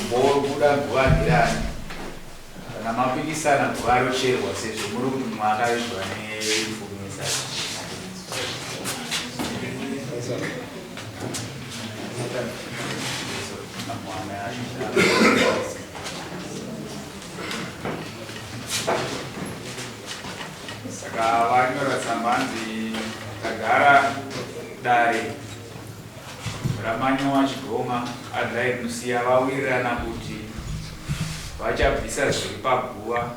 Kubuda guva nderani? Kana mapikisana guva rocherwa sezvo muri kuti mumwe akavigwa neifumisa. Saka vanyora tsamba hanzi tagara dare raManyowa Chigoma Adlai Musiya vawirirana kuti vachabvisa zviri paguva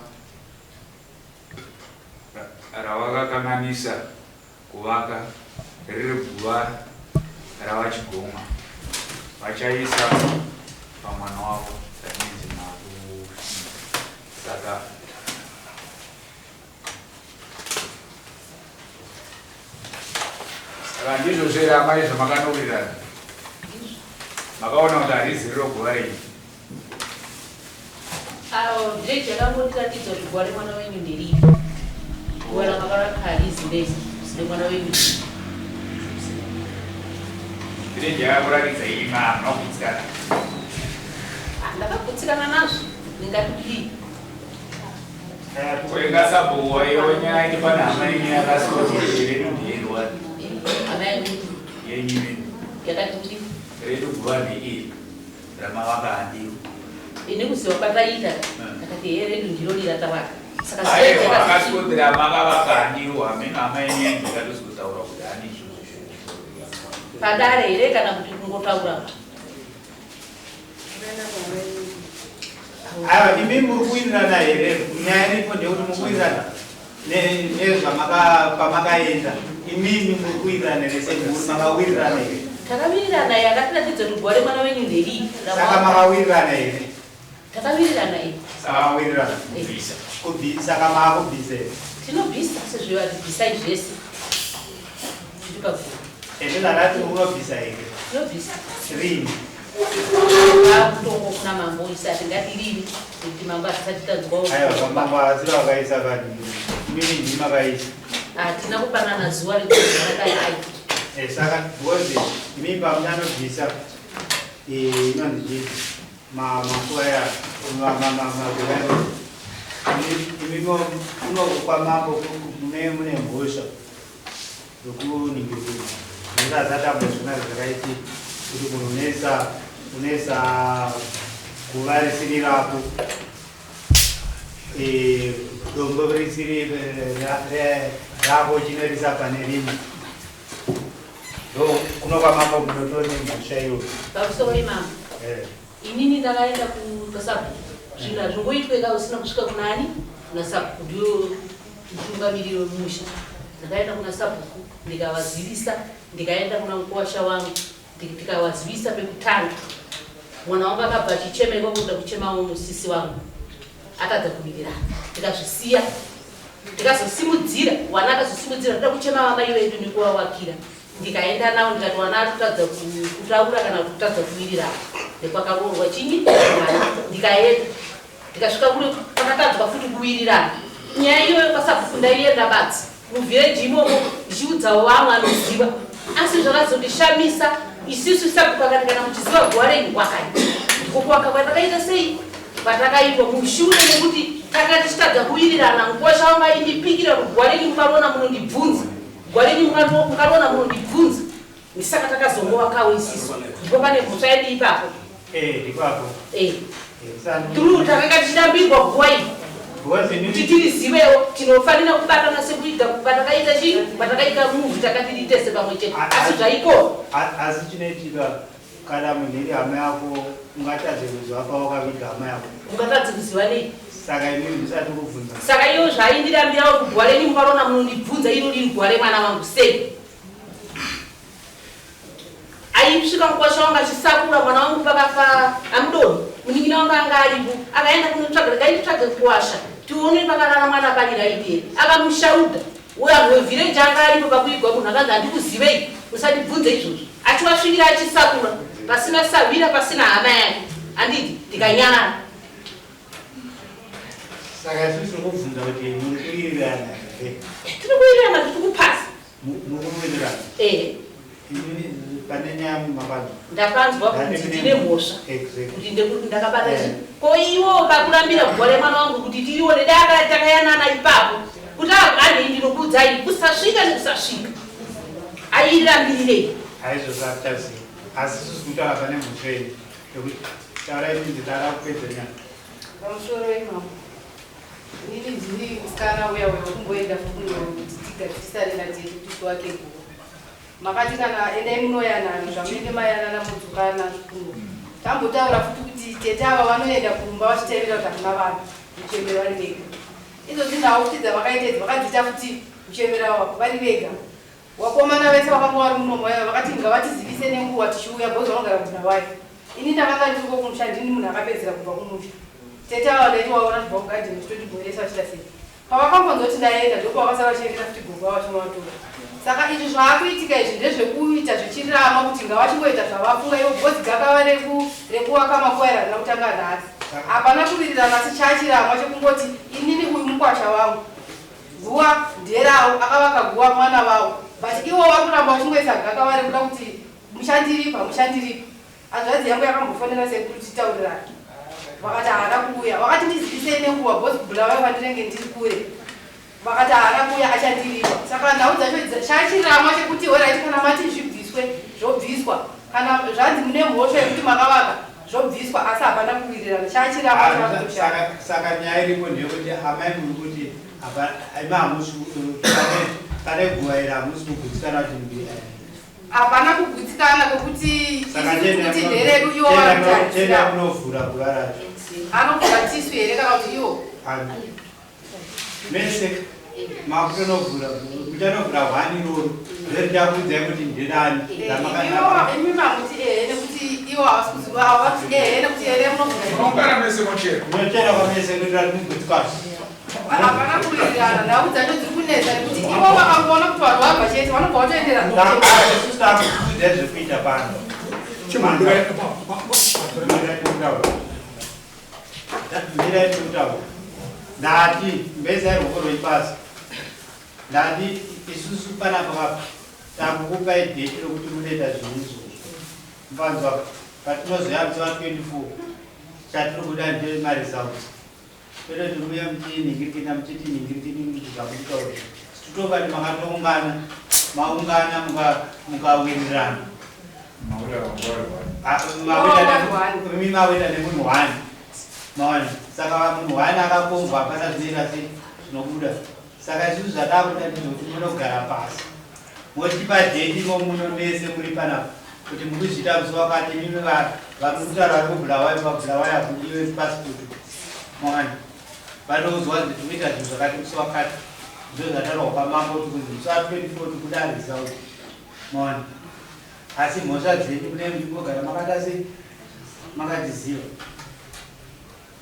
ravakakanganisa kuvaka riri guva raVaChigoma vachaisa pamwana wavo that means maku saka Saka ndizvo zvere amai zvamakanowirirana? Makaona kuti harizi riro guva renyu? Awo village yakangondiratidza kuti guva remwana wenyu nderipi. Guva ramakaraka harizi ndezi remwana wenyu. Village yakakuratidza imi hamuna kugutsikana. Ah, ndakagutsikana nazvo ndingati kudii? Kurenga sabhuku waiwa nyaya iti pane hama yenyu yakasoti redu ndiyeri wani. Hama yangu yenyu yakati kuti redu guva ndeiri ramavaka handiro. Ini kuziva kwataita takati here redu ndiro riratavaka. Saka aiwa akasoti ramakavaka handiro hameno hama yenyu yangu yakatozotaura kuti hani izvozvo. Padare here kana kuti kungotaura? Aiwa, imi muri kuwirirana here? Nyaya iripo ndeyekuti muri kuwirirana nezvamaka pamakaenda. Imimi muri kuwirirana here semhuri? Makawirirana here? Takawirirana, yakatiratidza kuti guva remwana wenyu nderipi. Saka makawirirana here? Takawirirana iyi. Saka makawirirana kubvisa, saka maakubvisa here? Tinobvisa sezvevati bvisai zvese zviri paguva. Ende ndakati unobvisa here? Tinobvisa. Rini? Akutongo kuna mambo isati ngatiriri nekuti mambo hatisati tanzwawo. Aiwa, mambo asi vakaisa kani, imimi ndimi makaisa. Hatina kupanana zuva rekuti. Saka because imi pamunanobvisa inonzi chii, makuva ya maguva, imi kuno kwamambo mune mhosva yokuningirira nekuti asati ambozvona zvakaitika kuti munhu unoisa guva risiri rako, dombo risiri rako, chinorisa pane rimwe. Ndo kuno kwamambo munotone mhosva iyoyo. Pamusoro imambo. Inini ndakaenda kusabhuku. Zvinhu hazvingoitweka usina kusvika kunani? Kuna sabhuku, ndiyo mutungamiriri wemusha. Ndakaenda kuna sabhuku ndikavazivisa, ndikaenda kuna mukuwasha wangu tikavazivisa pekutanga. Mwana wangu akabva achichema ikoko kuda kuchemawo musisi wangu, akadza kuwirirana, tikazvisiya, tikazosimudzira wana akazosimudzira toda kuchema vamai vedu nekuvavakira. Ndikaenda navo ndikati wana atotadza kutaura kana kutadza kuwirirana nekwakaroorwa chinyi mwana. Ndikaenda ndikasvika kure, pakatadzwa futi kuwirirana. Nyaya iyoyo kwasabhuku ndaienda badzi muvhireji imomo ndichiudzawo vamwe anoziva, asi zvakazondishamisa isisu sabhuku akati kana muchiziva guva renyu wakai. Ndiko kuvaka kwatakaita sei kwatakaitwa mushure mekuti tanga tichitadza kuwirirana. Mukosha wangu aindipikira kuti guva renyu mukarona munondibvunza, guva renyu mukarona munondibvunza. Saka takazongovakawo isisu, ndipo pane mhosva yedu ipapo. Ipapo. True, takanga tichidambirwa guva iri Because kuti inini tirizivewo tinofanira kubatana sekuita patakaita chii, patakaita muvhi takati titese pamwe chete, asi zvaiko. Asi chinoitika kana munhu iri hama yako, ungatadze kuziva pawakaviga hama yako? Ungatadze kuziva nei? Saka imimi ndisati kubvunza. Saka iyo zvaindirambirawo kuguva renyu mukarona munondibvunza, iro riri guva remwana wangu sei? Aisvika mukwasha wangu achisakura mwana wangu pakafa amudoni, munin'ina wangu anga aripo, akaenda kunotsvaga, regai nditsvage kuwasha tione pakarara mwana parira here. Akamushauda uyo wevhireji anga aripo pakuigwa munhu, akanzi handikuzivei, musandibvunze izvozvo, achiwasvikira achisakura pasina sahwira, pasina hama yake, handiti? Ndikanyarara. Saka isusu tiri kubvunza kuti muri kuwirirana here? Tiri kuwirirana, tiri kupasa. Muri kuwirirana? Ehe. Imimi Pane nyaya mumapanzwa. Ndapanzwa kuti ndine mhosva. Exactly. Kuti ndekuti ndakabata chi. Ko iwo kakurambira guva remwana wangu kuti tirione daka takayanana ipapo. Kuti anei ndinokuudzai kusasvika nekusasvika. Airambirirei? Haizvozvo hatichaziva. Asi isusu kutaura pane mhosva iyi. Yekuti taurai minzi tara kupedza nyaya. Pamusoro wemambo. Inini ndini musikana uya uya wekumboenda kunoti tigadzirisane natete kuti tiwake guva. Makati kana endai munoyanana zvamunenge mayanana modzoka nazvo kuno. Tambotaura futi kuti tete ava vanoenda kumba vachitevera kuti hamuna vanhu muchembere vari vega. Idzodzi nhau futi dzavakaita idzi vakadziita futi muchembere ava vari vega. Wakomana vese vakanga vari muno vaya vakati ngavatizivise nenguva tichiuya because vanogara kuBulawayo. Ini ndakanga ndiriko kumusha ndini munhu akapedzera kubva kumusha. Tete ava ndaiti waona kubva kugadheni vachitondibhoeresa vachita sei. Pavakangonzwa kuti ndaenda ndopavakasara vachiendera futi gogo ava vachinovatora. Saka izvi zvaakuitika izvi ndezvekuita zvichirama kuti ngavachingoita zvavafunga ivo because gakava reku rekuwaka makuva iri harina kutanga nhasi. Hapana kuwirirana asi chachiramwa chekungoti inini uyu mukwasha wangu. Guva nderawo akavaka guva mwana vawo but ivo vari kuramba vachingoisa gakava rekuda kuti muchandiripa muchandiripa. Hanzvadzi yangu yakambofonera sekuru tichitaurirana vakati haana kuuya vakati ndizivisei nenguva because kuBulawayo kwandinenge ndiri kure vakati haana kuuya achandiripa saka nhau dzacho chachiramwa chekuti horaiti kana mati zvibviswe zvobviswa kana zvanzi mune mhosva yekuti makavaka zvobviswa asi hapana kuwirirana chachiramwa ah, saka nyaya iripo ndeyekuti amai muri kuti imi hamusi pane guva iri hamusi kugutsikana kuti eh. Hapana kugutsikana kwekuti kuti nderedu iwo varikutarisira kunovhura guva racho anovhura tisu here kana kuti iwo mese makutonovhura muchanovhura hwani iroro nderichakuudzai kuti nderani imi makuti ehe nekuti iwo havasi kuziva havati ehe nekuti here munovhura mese mochera mochera kwamese kuitira kuti mugutsikana Hapana kuwirirana, nhau dzacho dziri kunetsa nekuti ivo vakangoona kuti vanhu vabva chete vanobva vatoendera Isusu takukuudzai zvekuita pano. Mirai tikutaura. Ndati mbezai ruoko rwenyu pasi. Ndati isusu panapa apa takukupai dheti rokuti munoita zvinhu izvozvo. Mfanzwa patinozoya musi wa 24 chatiri kuda ndemaresults. Kwete kuti muye muchinhingirikina muchiti nhingirikini kuti zvamukutaura. Totobati makatoungana, maungana mukawirirana. Imi mawita nemunhu one. Maona? Saka munhu one akakombwa hapana zvinoita sei zvinobuda. Saka isusu zvatakuda ndezvekuti munogara pasi. Motipa date imo muno mese muri panapa kuti mukuzviita musi wakati imimi vari kutaura vari kuBulawayo paBulawayo hakudiwe passport. Maona? Vanoudzwa kuti tikuita zvinhu zvakati musi wakati. Ndizvo zvataurwa kwamambo kuti kunzi musi wa 24 tikuda result. Maona? Asi mhosva dzenyu kune muchingogara makata sei? Makadziziva.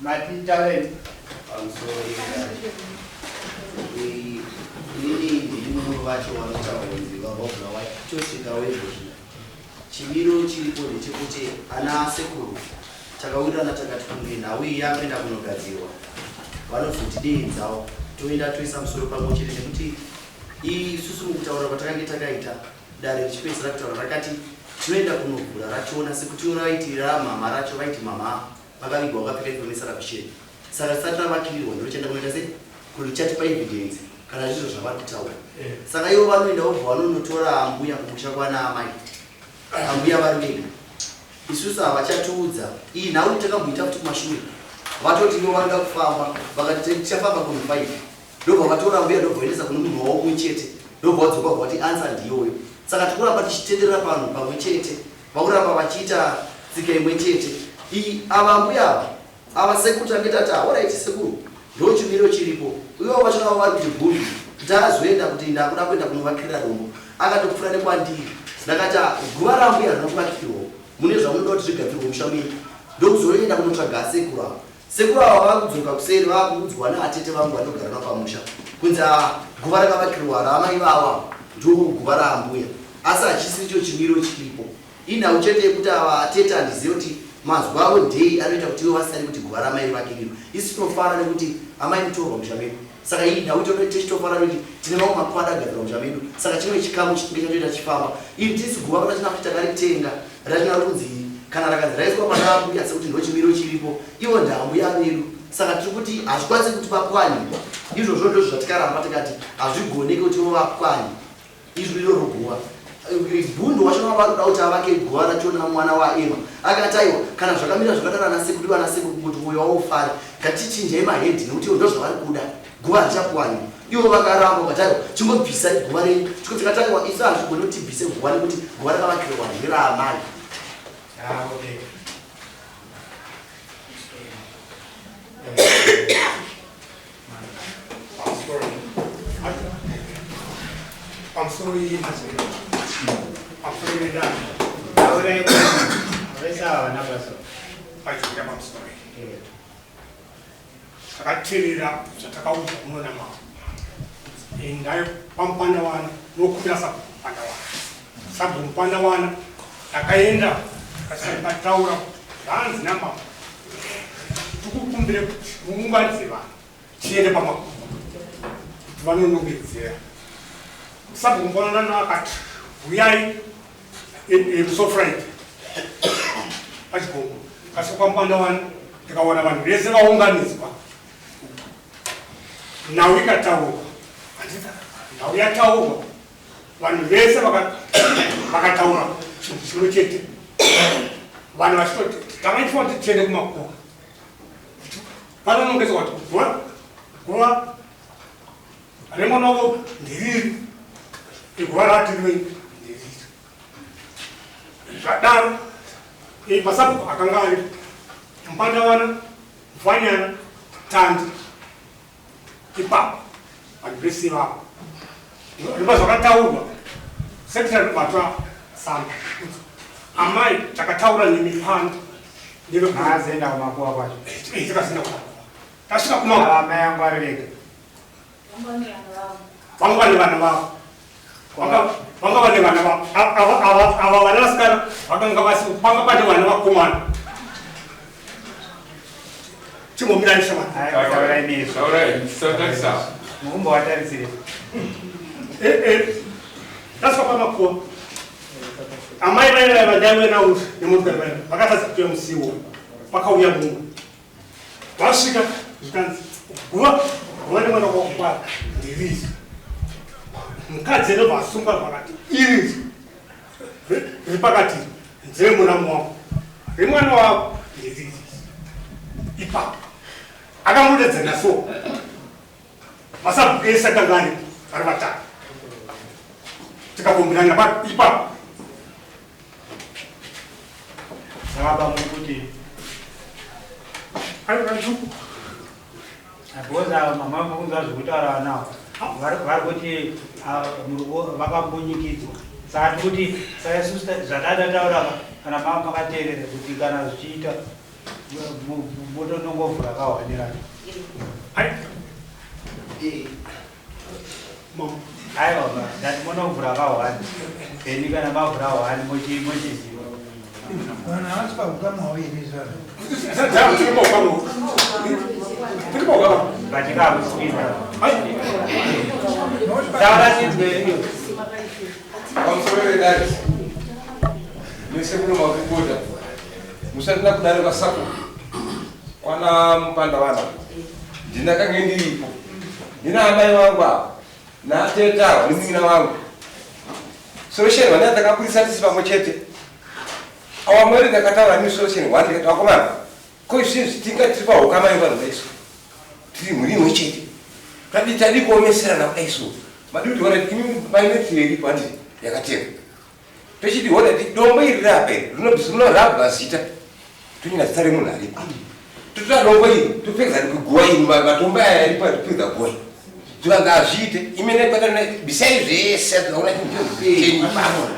Mati taureni. Pamusoro inini ndini mumwe vacho vanotaura kunzi vabva tosvikawo izvozvi. Chimiro chiripo ndechekuti ana sekuru takawirirana takati kunge nhau iyi yakuenda kunogadzirwa vanozotideedzawo toenda toisa musoro pamwe chete nekuti isusu mukutaura kwatakange takaita dare richipedzisira kutaura rakati tinoenda kunovhura rationa sekuti raiti ramama racho vaiti mama Vakavigwa vakapfeka uniform yesarapisheni saka risati ravakirirwa ndorichaenda kunoita sei kurichatipa evidence kana zvizvo zvavari kutaura eh. Saka ivo vanoenda vobva vanonotora ambuya kumusha kwana amai ambuya vari vega isusu havachatiudza iyi nhau takamboita futi kumashure vatoti ivo vanoda kufamba vakati tichafamba kunhu five ndobva vatora ambuya ndobva vaendesa kune munhu wavo umwe chete ndobva vadzoka vati ansa ndiyoyo saka tikuramba tichitenderera panhu pamwe chete Vakuramba vachiita tsika imwe chete iyi ava ambuya ava ava sekuru tange tati horaiti sekuru ndo chimiro chiripo uyewo vacho navo vari kuti bhudhi kuti azoenda kuti ndakuda kuenda kunovakirira dombo akatopfuura nekwandiri ndakati ah, guva raambuya harina kuvakirwawo mune zvamunoda kuti zvigadzirwe musha menyu ndokuzoenda kunotsvaga sekuru ava sekuru ava vakudzoka kuseri vakuudzwa naatete vangu vanogara navo pamusha kunzi ah, guva rakavakirwa raamai vava ndo guva raambuya Asi hachisi icho chimiro chiripo. Inhau chete yekuti ava atete handizive kuti mazwi avo ndei anoita kuti ivo vasare kuti guva ramai vake iro. Isu tinofara nekuti amai mutorwa musha medu. Saka iyi nhau tichitofara kuti tine mamwe makuva adagadzirwa musha medu. Saka chimwe chikamu chinge chatoita chifamba. Iri tisi guva rachina kuti takaritenga rachina kunzi kana rakanzi raiswa pana ambuya sekuti ndochimiro chiripo ivo ndaambuya vedu. Saka tiri kuti hazvikwanisi kuti vapwanye. Izvozvo ndozvo zvatikaramba tikati hazvigoneki kuti ivo vapwanye. Izwi iroro guva. Bhundu wacho vanga vari kuda kuti avake guva rachona mwana waEma. Akati aiwa kana zvakamira zvakadaro ana sekuru ivo ana sekuru kungoti mwoyo wavo ufare. Ngatichinjei mahedhi nekuti ivo ndozvavari kuda. Guva harichapwanywi. Ivo vakaramba vakati aiwa chingobvisai guva renyu. Tikati aiwa isu hazvigoni kuti tibvise guva nekuti guva rakavakirwa nderaamai. Ah, okay. Pamusoro iyi pamusoro yedare Taurai vese ava vana basa. Pachikuita pamusoro iyi takateerera zvatakaudzwa kuno namambo. Endai kwaMupandawana nokumbira sabhuku Mupandawana. Sabhuku Mupandawana takaenda tikataura zvanzi namambo tikukumbire kuti muunganidze vanhu tiende pamakuva kuti vanonongedzera. Sabhuku Mupandawana akati huyai musi waFriday pachigongo kasi kwaMupandawana tikawana vanhu vese vaunganidzwa. Nhau ikataurwa, nhau yataurwa vanhu vese vakataura chinhu chimwe chete, vanhu vachitoti tavaitwa kuti tiende kumakuva panonongedzwa kuti guva remwana wavo ndiriri, iguva ratiriwe ndiriri. Zvadaro masabhuku akanga ari Mupandawana, Mfanyana, Tandi ipapo vanhu vese vavo ndobva zvakataurwa secretary ndobva samba amai takataura nemi pano. Mazoenda kumakuva kwacho. Takazoenda kumakuva tasvika kumakuva. Amai angu ari vega. Vanga vane vana vavo. Vanga vane vana vavo. Ava vana vasikana vakanga vasi panga pane vana vakomana. Chimbomirai shamwari. Aiwa, taurai nezvo. Taurai, musatarisa. Mukumbovatarisire. Tasvika pamakuva. Amai vaiva vandaive navo nemotokari vaiva vakatadza kutoya musiwo. Pakauya mumwe. Vasvika zvikanzi guva guva nemwana wakubara ndiriri. Mukadzi anobva asungwa pakati iri riri pakati nderemuramu wangu remwana wavo ndiriri. Ipapo akamudedzana so masabhuku ese akanga aripo vari vatatu tikakumbirana ipapo. Saka bamukuti because ava mama mukunzwa zvekutaura vanawo vari kuti vakambunyikidzwa saka tikuti saka isusu zvatadataura kana mama makateerera kuti kana zvichiita motonongovhura kahwanirana. Aiwa ba, ndati monovhura kahwani then kana mavhura hwani mochiziva. Vanhu havasi paukama hwavo here izvozvo? But kakusipinda. Taura tinzwe iyo. Pamusoro vedare mese muno makurukota musati nakudare kwasako kwana Mupandawana ndinakange ndiripo ndina amai vangu ava natete ava nemunin'ina vangu. Solution one yatakaburitsa tisi pamwe chete awa mweri ndakataura ni solution one ndikati vakomana ko izvizvi tinga tiri pahukama yevanhu vaisu tiri mhuri imwe chete tadi tadi kuomeserana kudai so madi kuti ona imi paine tire iripo handiti yakatemwa tochiti ona dombo iri rapa iri rinorabwa zita tonyora zita remunhu aripo totora dombo iri topfekeza guwa iri matombo aya aripo atopfekeza guwa iri tikanzi hazviite imene kwatana bisai zvese tikaona chinhu chenyu pano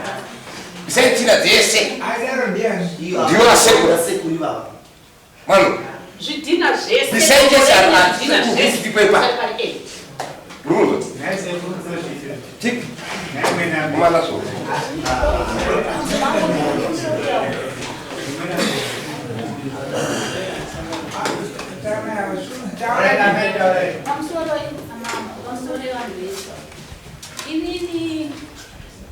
bisai tsvina dzese Aidaro ndiani? Ndivo vasekuru. Vasekuru ivavo. Manu Zvidhina zvese. Bisai chese Zvidhina zvese. tipo ipa murunzo Nhai sekuru tinozviitira. tik Nhai mwene amai. kumana so Taurai, Taurai, amai, taurai. Pamusoro amai. Pamusoro evanhu vese. Inini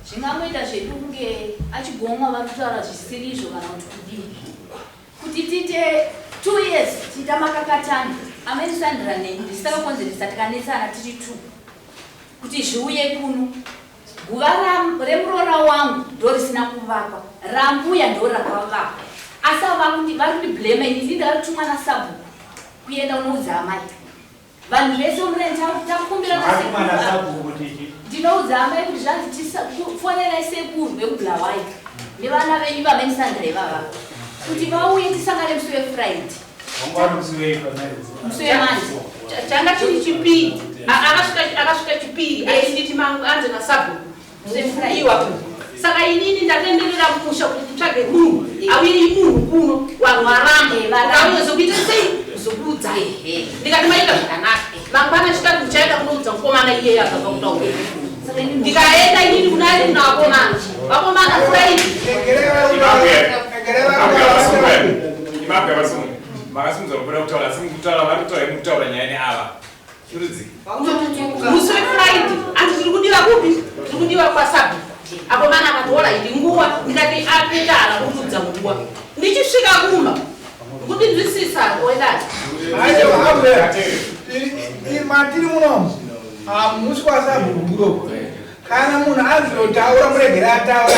zvingangoita zvedu kunge achigomwa vari kutaura zvisiri izvo kana kuti kudii. Kuti tiite 2 years tiita makakatani amai Sandra neni ndisu takakonzeresa tikanetsana tiri two kuti zviuye kuno. Guva remuroora wangu ndorisina kuvakwa, rambuya ndorakavakwa. Asi ava vari kundiblema ini ndini ndakatumwa nasabhuku kuenda kunoudza amai. Vanhu vese mureni takumbira Makatuma nasabhuku kuti chii? Ndinoudza amai kuti zvanzi tifonerai sekuru vekuBulawayo nevana venyu vamai Sandra ivava kuti vauye tisangane musi weFriday. Wanga uri musi wei pamai? Musi weMonday. Changa chiri chipiri. Akasvika chipiri achinditi anzi nasabhuku iwa. Saka inini ndatenderera musha kuti nditsvage munhu auye munhu kuno, vanhu varamba. Varamba. Ukauye zokuita sei zokuudza. Ndikati maita zvakanaka. Mangwana chitatu ndichaenda kunoudza mukomana iyeye akabva kutaura. Ndikaenda inini kunani kuna vakomana. Vakomana Friday. Imabwe vasungu. Makasimudza kupera kutaura asi mukutaura vari kutaura mukutaura nyaya neava. Chirudzi. Musi weFriday andi tiri kudiwa kupi? Tiri kudiwa kwasabhuku. Akomana akati ora iri nguva, ndikati apinda haana kundiudza nguva. Ndichisvika kumba kundinzwisisa wedati. Matiri muno hamusi kwasabhuku kuno. Kana munhu azotaura muregere ataura,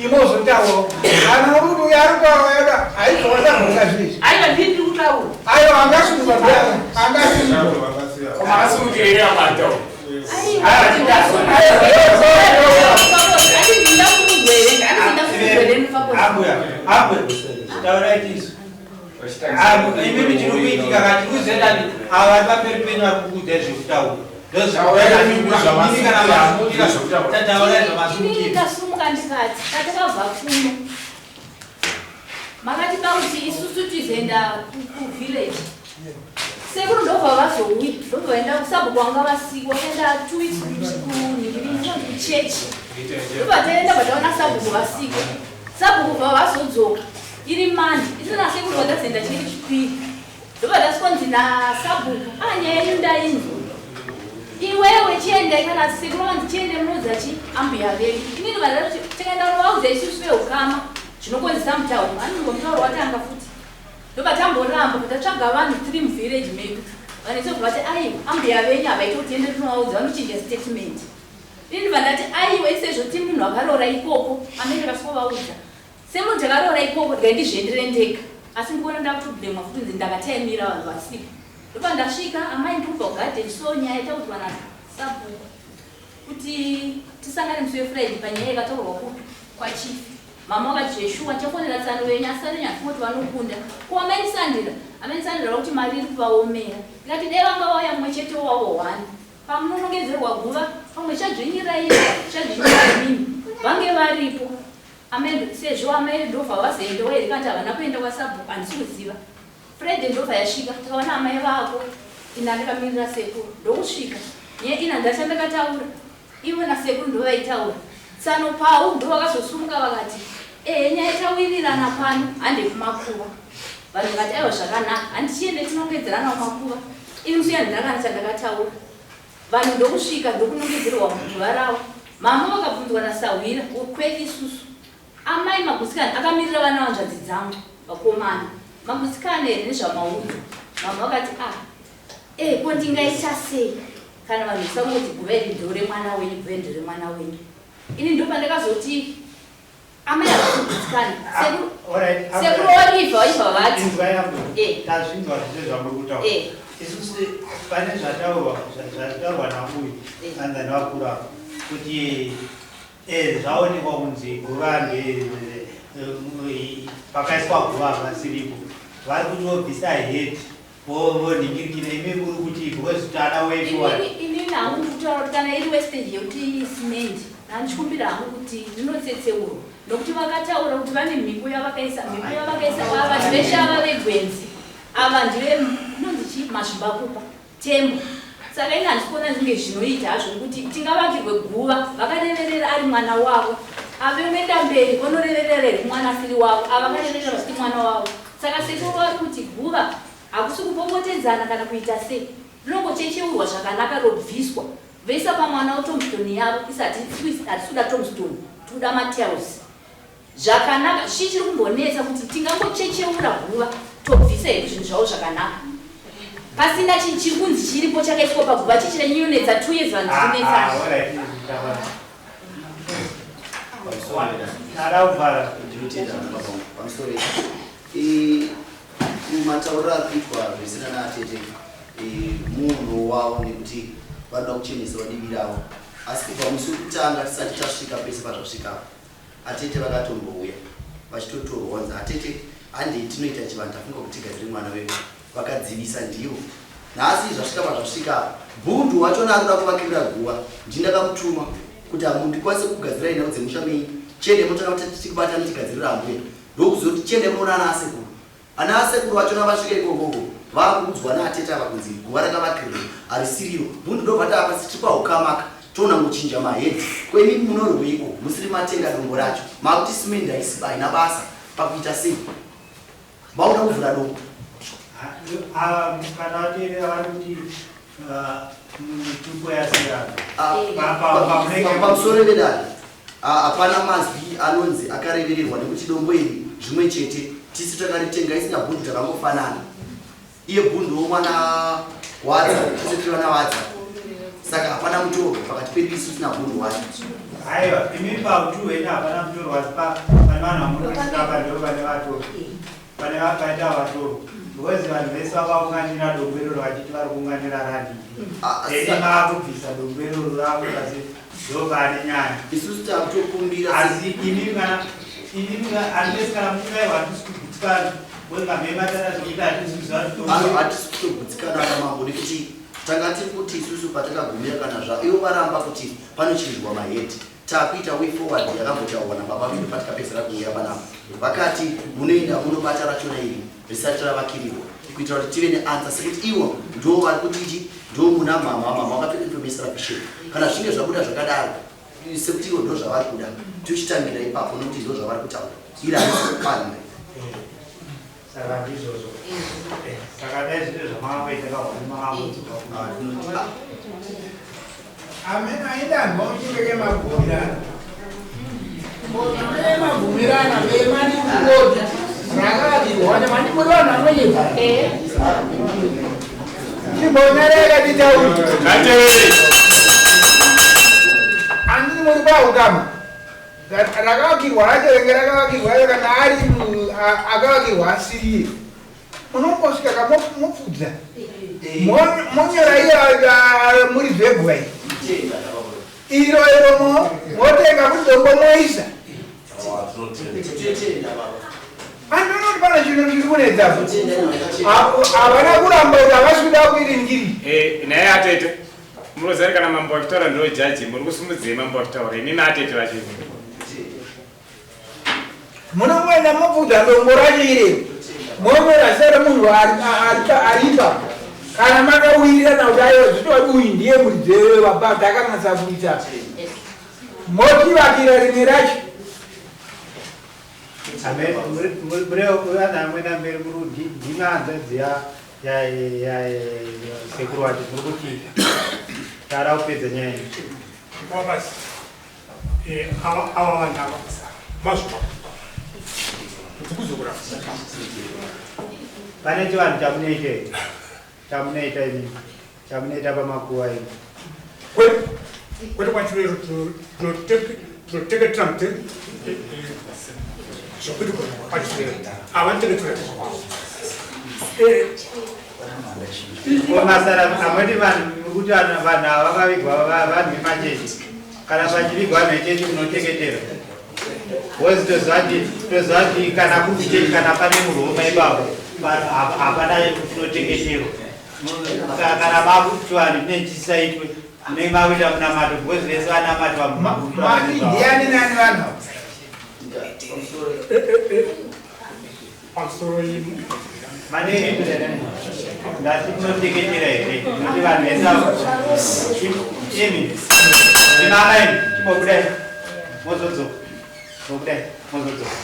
imozotaura. Kana uri kuti uyo ari kutaura yoda haizowasabhuka zvinezvi. Aiwa, ndini ndiri kutaura. Aiwa, angasungwa ndiani? Angasungwa. Makasimukira here amataura? Ambuya, ambuya, taurai tisu. Imimi chiri kuitika kati kuzendani ava vari pamberi penyu vari kukuudzai zvekutaura. Ndozvimimi kana masumukira, taurai Inini zvamasumukira. ndasumuka ndikati tatakabva kuno makatipa kuti isusu tizoenda kuvillage. Sekuru ndobva vazouya, ndobva vaenda kusabhuku wanga vasiko, vakaenda 2 weeks kunhingirini kuchechi. Ndobva taenda, bva taona sabhuku vasiko. Sabhuku bva vazodzoka iri Monday, isi nasekuru bva tazoenda chiri chipiri. Ndobva tasvikonzi nasabhuku, a nyaya yenyu ndainzwa, iwewe chiendai kana sekuru vanzi chiende munoudza chi ambuya vedu. Inini vandati tikaenda kunovaudza isusu veukama zvinokonzesa mutauro, anongomutauro watanga futi. Ndobva tamboramba kuti tatsvaga vanhu tiri muvillage medu vanetsobva vati aiwa, ambuya venyu havaiti kuti tiende tinovaudza, vanochinja statement. Ini ndibva ndati aiwa, isezvo ti munhu akaroora ikoko amene kasikovaudza semunhu takaroora ikoko, ndikai ndizviendere ndega. Asi ndikuona ndakutoblemwa futi nzi ndakataimira vanhu vasipo. Ndobva ndasvika, amai ndikubva kugadheni, so nyaya taudzwa nasabhuku kuti tisangane musi weFriday panyaya yakataurwa kupi kwachief. Mama vakati zveshuwa, ndichafonera tsano venyu, asi tsano venyu handifungoti vanokunda. Ko amainisandira amainisandira kuti mari iri kuvaomera. Ndikati dai vanga vauya mumwe chete wavo one pamunonongedzerwa guva, pamwe chadzvinyirai chadzvinyirai mimi vange varipo. Amai sezvo amai ndobva vazoendawo here kanti havana kuenda kwasabhuku, handisi kuziva. Friday ndobva yasvika, tikaona amai vako, ina ndakamirira sekuru ndokusvika nye ina ndacha ndakataura ivo nasekuru ndovaitaura. Tsano pau ndo vakazosumuka vakati ehe, nyaya tawirirana pano, hande kumakuva. Vanhu vakati aiwa, zvakanaka, handichiende tinongedzerana kumakuva. Ini musi yandakana chandakataura, vanhu ndokusvika ndokunongedzerwa muguva ravo. Mama vakabvunzwa nasahwira kwedu isusu, amai magutsikana akamirira vana vanzvadzi dzangu vakomana, magutsikana here nezvamaudzwa? Mama vakati ah e ko ndingaita sei kana vanhu vasangoti guva iri ndore mwana wenyu, guva iri ndore mwana wenyu. Ini ndopandakazoti amai havakugutsikana. Sekuru Oliver vaibva vati Inzwai ambuya. Eh. Tazvinzwa zvese zvamuri kutaura. Isusu pane zvataurwa zvataurwa nauyu anza nevakuru ava kuti zvaonekwa kunzi guva pakaiswa guva havasiripo, vari kuti vobvisa head vonhingirikira. Imi muri kuti because tana wetu Inini hangu kutaura kuti kana iri wastage yekuti cement, handichikumbira hangu kuti rinotsetseurwa, nokuti vakataura kuti vane mhiko yavakaisa, mhiko yavakaisa vanhu veshe ava vegwenzi ava ndive inonzi chii, mazvimbakupa tembo. Saka ini handisi kuona zvinge zvinoita hazvo nekuti tingavakirwe guva vakareverera ari mwana wavo, ave unoenda mberi vonoreverera here mwana asiri wavo? Ava vakareverera vachiti mwana wavo. Saka sekuru vari kuti guva hakusi kupopotedzana kana kuita sei. Rinongochecheurwa zvakanaka robviswa voisa pamwana tombstone yavo isi hatisi kuda tombstone tikuda matiles zvakanaka. Chii chiri kumbonetsa kuti tingangochecheura guva tobvisa hedu zvinhu zvavo zvakanaka pasina chinhu chiri kunzi chiripo chakaiswa paguva chii chinanyanyonetsa 2 years vanhu tikunetsana. Pamusoro matauriro ari kuitwa zvisina naatete munhu wavo nekuti vanoda kuchenesa vadivi ravo, asi kubva musi wekutanga tisati tasvika pese pazvasvika, atete vakatombouya vachitotorwa vanzi atete handei tinoita chivanhu, tafunga kuti tigadzire mwana wedu, vakadzivisa ndivo. Nhasi zvasvika pazvasvika, bhundu wachona ari kuda kuvakirira guva ndindakamutuma kuti hamundikwanise kugadzirai nhau dzemusha menyu, chiende motanga kuti tichikubatani tigadzirira ambuya, ndokuzoti chiende munoona ana asekuru. Ana asekuru vachona vasvika ikokoko vakuudzwa naatete ava kunzi guva rakavakirirwa harisiriro. Bhundu ndobva taapa tichipa ukamaka toona kuchinja mahedhi kwemi munorweiko musiri matenga dombo racho makuti simendi haisi haina basa pakuita sei mauda kuvhura dombo. Kana vateerera vari kuti mitupo yasiyana. Pamusoro vedare, hapana mazwi anonzi akarevererwa nekuti dombo iri zvimwe chete tisu takaritenga isina bhundu takangofanana iye bhundu mwana wadza tise tiri vana wadza, saka hapana mutoro pakati pedu isu tina bhundu wacho. Aiwa, imi pautu hwenyu hapana mutoro, asi pane vanhu vamunosvika pa ndo pane vatoro, pane vapaita vatoro, because vanhu vese vakaunganira dombo iroro vachiti vari kuunganira radii, eni maakubvisa dombo iroro rakuita se ndo pane nyaya. Isusu takutokumbira. Asi imi kana imi unless kana muchingaiwa hatisi kugutsikana because mamhematana zvekuita hatisi kuziva. Ano hatisi kutogutsikana namambo nekuti tanga tiri kuti isusu patakagumira kana zva ivo varamba kuti panochinjwa mahedhi, takuita way forward yakambotaurwa nababa vedu patikapedzera kuuya panapa, vakati munoenda munobata rachona iri risati ravakirirwa kuitira kuti tive neanswer sekuti ivo ndo vari kuti ichi ndo muna mama mama vakapfeka information rabisheni. Kana zvichinge zvabuda zvakadaro sekuti ivo ndo zvavari kuda, tochitangira ipapo nekuti ndo zvavari kutaura iri harisi kupanywa. Saka ndizvozvo. Saka dai zvine zvamakangoita kahwani makangodzoka. Amene aida muchingeke magumirana amene magumirana vemani kukoti rakavakirwa mani muri vanhu vanoyeva chimbonyareka titauri andini muri paukama rakavakirwa racho renge rakavakirwa racho kana ari akavakirwa asiriye munombosvika kamopfudza monyora iyo muri zvegwa iyi iro iro motenga kuti dombo moisa andinoti pane chinhu chiri kunetsa havana kuramba kuti havasi kuda kuiringiri. Naye atete munoziva kana mambo achitaura ndo jaji muri kusumudzei mambo achitaura inini atete vacho Munongoenda mopfudza dombo racho irero monyora zita remunhu aripa kana makawirirana kuti aiwa zvitova uyu ndiye muridzi wababa kuita motivakira rimwe racho. Vanhu amwena mberi muri ndima hanzvadzi ya sekuru wacho muri kuti tara kupedza nyaya iyi. Wabasi ava vanhu ava mazvwa kuti kuzokura. Pane chivanhu chamunoita here chamunoita imi chamunoita pamakuva imi? Kwete, kwachirero tinoteketera mute zvokuti kwachirero avanoteketera kwavo. Masara amweni vanhu muri kuti vanhu ava vakavigwa vanhu vemachechi, kana pachivigwa vanhu vechechi munoteketera? Because toziva kuti kana kuri kuchechi kana pane muroma ipapo hapana kunoteketerwa. Kana makuti vanhu chine chisaitwe munenge makuita munamato because vese vanamati. Mati ndiani nani vanhu? Pamusoro. Mane ndati munoteketera here nokuti vanhu vese ava imi imama imi chimbobudai mozodzoka, mobudai mozodzoka.